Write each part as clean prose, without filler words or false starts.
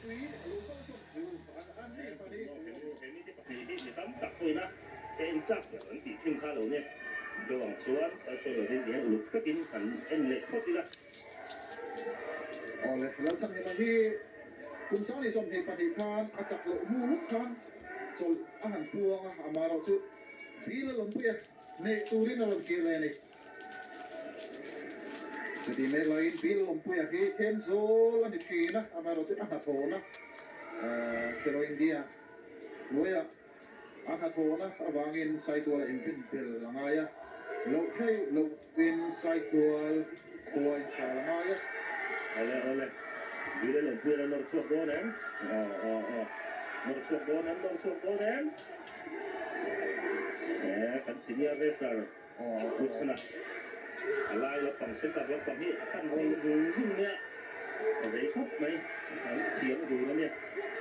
Awle, Lalchhanhima hi kum 2022 khan a chak loh hnu lawk khan chawlh a han puang a, amaherawhchu Bill a lawmpuia hneh turin a rawn kir leh a ni. Chutih mek laiin Bill Lawmpuia hi Thenzawl a ni thin a, amaherawhchu a hnathawhna Khelo India hnuaiah a hnathawhna avangin Saitual a inbin bel a ngai a, loh theih lohin Saitual khua inchhal a ngai a. Awle awle, Bill Lawmpuia la nawr chhuak dawn em? Aw aw aw, nawr chhuak dawn em, nawr chhuak dawn em? Eh, kan senior wrestler. Pu Chhana, a lai lampang center lampang hi a pan thei zung zung nia, a zei khawp mai, an thiam dun a nia.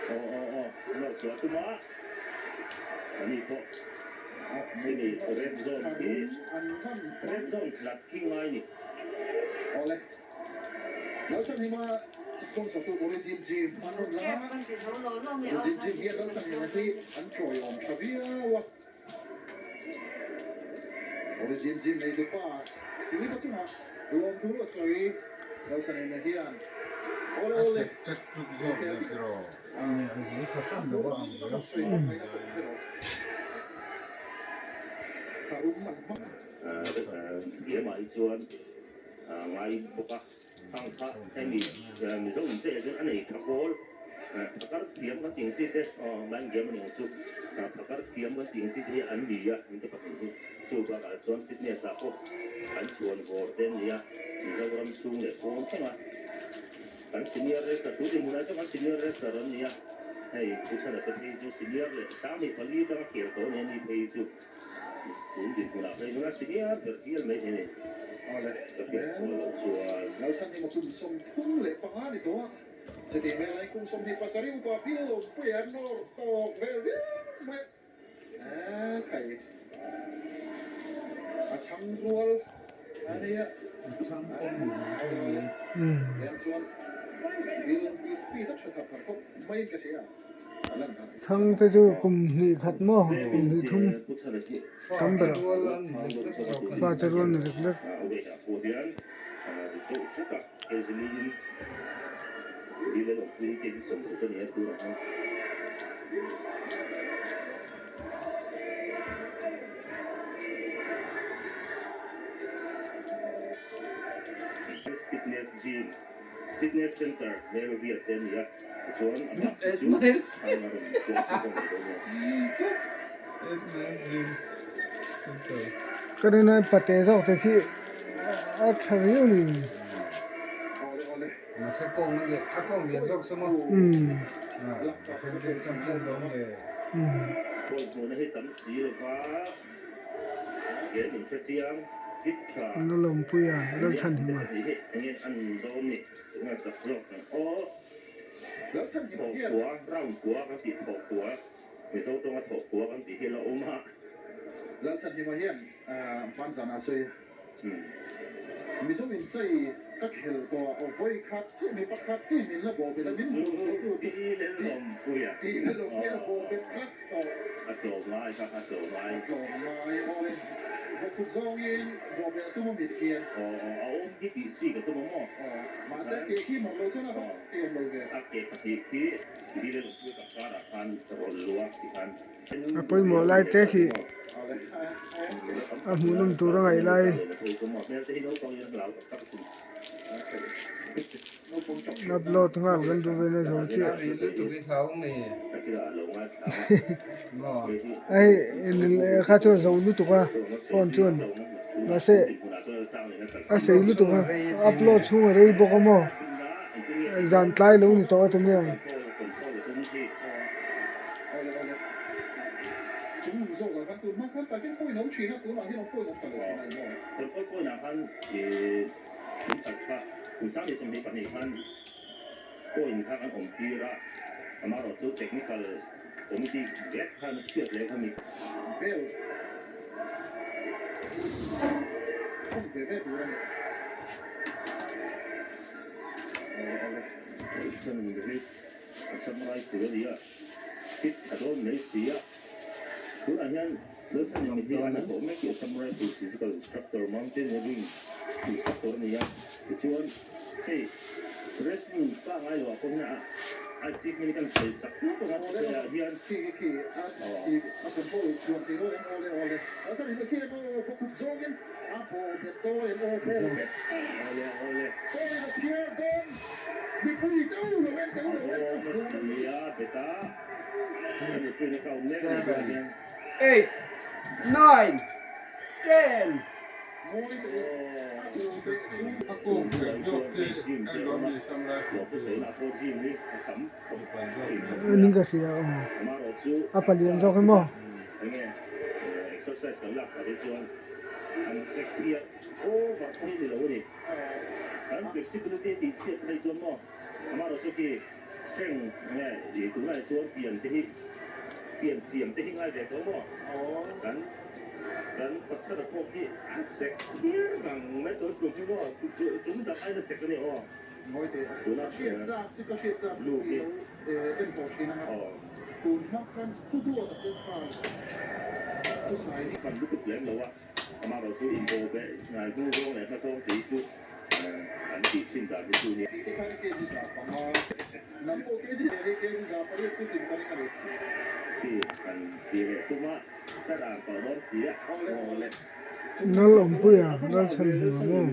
Aw aw aw, nawr chhuah tum a, a ni pawh hemi red zone khi, red zone hlat khi ngai ni. Awle, Lalchhanhima sponsor tu Origin Gym an rawn lang a, Origin Gym hian Lalchhanhima hi an tawiawm tha viau a. Origin Gym neitu pa Philip-a chungah lawmthu a sawi Lalchhanhima hian awle awle inkhel dik a hmuhnawm tak sawi hmang mai a pawh hre lo. Tharum an hmang. Game-ah hi chuan ngai bawk a. Hang kha hemi Mizo in che chuan a nei tha pawl phakar thiam kan tih ang chi te aw mind game a ni ang chu phakar thiam kan tih ang chi te hi an ni a min te pahnih hi chu bakah chuan fitness ah pawh an chhuan vawr te an ni a Mizoram chhung leh pawn thleng a kan senior wrestler tu dinhmun ah chuan kan senior wrestler an ni a hei Pu Chhana te phei chu senior leh 2004 atanga khel tawh a ni a ni phei chu. Tun dinhmunah phei chuan a senior ber hial mai thei a ni. Awle, Ka hriat sual loh chuan. Lalchhanhima kum 35 ni tawh a, chutih hmel ai kum 27 upa phil lo pui an nawr tawk vel viau mai a, khai a chhang rual a nia. A chhang awm Awle awle, tiang chuan Bill Lawmpuii speed a tha thar thar khawp maiin ka hria. Chhang te chu kum hnih khat maw kum hnih thum tam ber fa te rual ni lek lek. Fitness center hmel viat te a ni a, tichuan a bak chu chu an a rawn tuam chhunzawm leh dawn nia. Ka rin a pate zawk te khi a tha riau ni. Pawi hmuhna hi tam si lova game in hre chiang fit tha. An la lawmpui a, Lalchhanhima. Enge an dawn ni. Tunah chak zawk ang aw. Thawhkua, round kua kan tih thawhkua, Mizo tawnga thawhkua kan tih hi a la awm a. Lalchhanhima hian hmanzan a sawi a, Mizo in chei ka khel tawh a, vawi khat chiah mi pakhat chiah min la bawh bet a, min bawh tawh tu chu tih lel awm puia bawh bet tlat tawh. A tlawm ngai kha, a tlawm ngai. A tlawm ngai aw le. Vawkut zawngin bawhbeh a tum a mit hian. Aw aw, a awm khi tih si ka tum a maw? Aw, mahse ke khi mak lo chuan a vak ti awm lo ve. A ke pahnih khi Bill a nupui ka karah khan rawn luh a ti khan. A pawimawh lai te khi a hmuhnawm tur a ngaih lai. Upload nghal kan duh ve na zo chiah. Hei kha chuan zo lutuk a phone chuan mahse a sei lutuk a upload chhung a rei bawk a maw zan tlai lo ni tawh a tumia. Point kha kan awm tir a, amaherawhchu technical committee vek khan hriat leh kha mi. Bell khum ve ve tur a ni. Awle awle. Ngaihsan ri. Khi khi khi a khi a control chuan thei dawn em awle awle a chuan in khi emaw bawkhup zawngin a bawh bet dawn em aw bawh bet pawhin a chhiar dawn mipui te u lo en te u lo en Seven, eight, nine, ten. Mawi te u a bawh bet chu. A kung ve zawk te a lawm ni Samurai chu. Ning ka hria aw a palian zawk emaw. Ngawi teh, ka hriat chak chu ka hriat chak chu i lo en tawh thin ang a, tun hma khan pu duat a te khan pu sai hi. Hman lutuk lem lo a, amaherawh chu inbaw beh ngai hnu zawng leh hma zawng te hi chu an tih thin dan hi chu nia. Tih te khan kg 5 nang pawh kg leh hei kg 8 chu tlin ka ring a ni. Khi han ti leh tum a, ka dan tawh dawn si a. Awle awle. Nal awmpuia nal chhan hmu ang aw.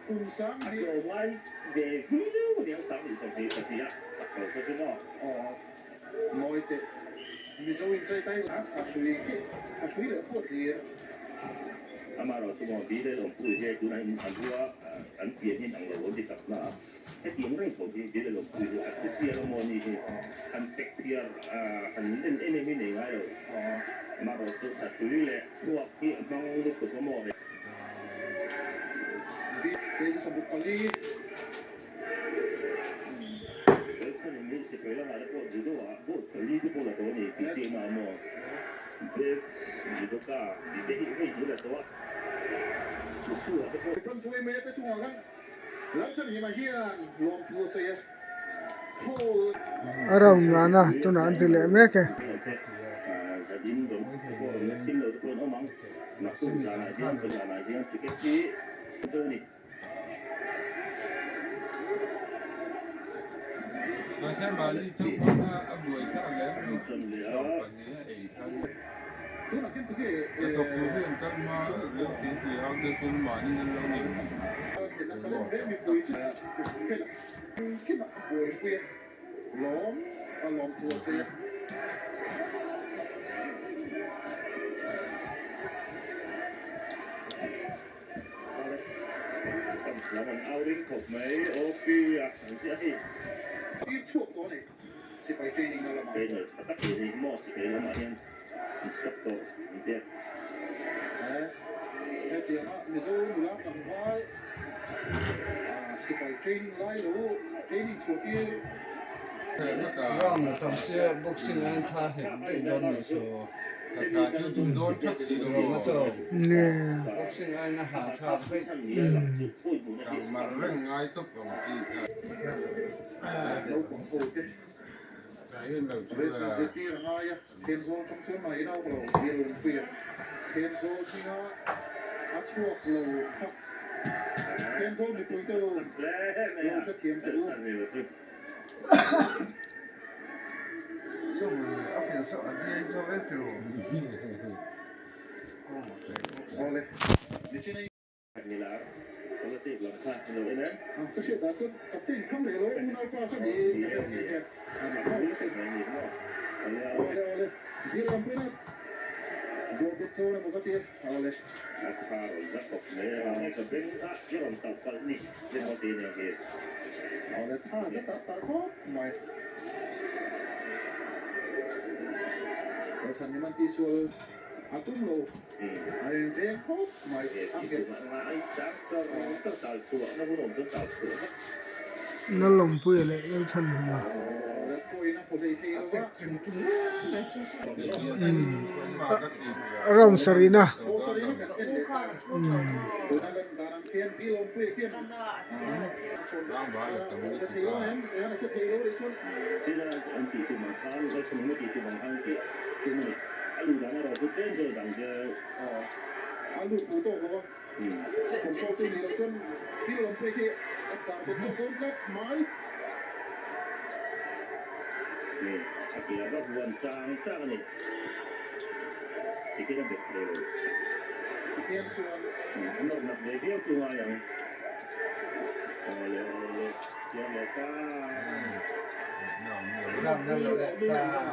Kum sang hi. Aw mawi teh Mizo in chai tai la a hrui khi a hrui leh phawt hlir. Kei chu 64. Brunswick mai te chungah khan Lalchhanhima hian lawmthu a sawi a, Paul. A round ngana tunah an ti leh mek e. Lawm a lawm thu a sawi a. Tir chhuak tawh a ni sipai training na lamah. Hetianga Mizo nula tlangval sipai training lai lo training chhuah tir. Round a tam sia boxing a en tha hek daih dawn ni so. Boxing a en a ha thlak daih. Naupang ho te Result zirtir a ngai a, Thenzawl tang chuan mah in a awm lo tih a lungpui a, Thenzawl hminga a chhuak lo kha Thenzawl mipui te u lo hrethiam teh u. Awle, nichin a. Ka hriat dah chuan captain kham leh lo unaupa kha ni ka hriat nghe nghe. Awle awle Bill lam pawhin a bawh bet dawn emaw ka ti a awle. Awle tha zet a tar khawp mai. Chhanhim an tihsual a tum lo. A eng veng khawp mai a nghet. Lalawmpuia leh Lalchhanhima. Red pawhin a A sek ṭung ṭung Round sarihna. Round na lo leh ta.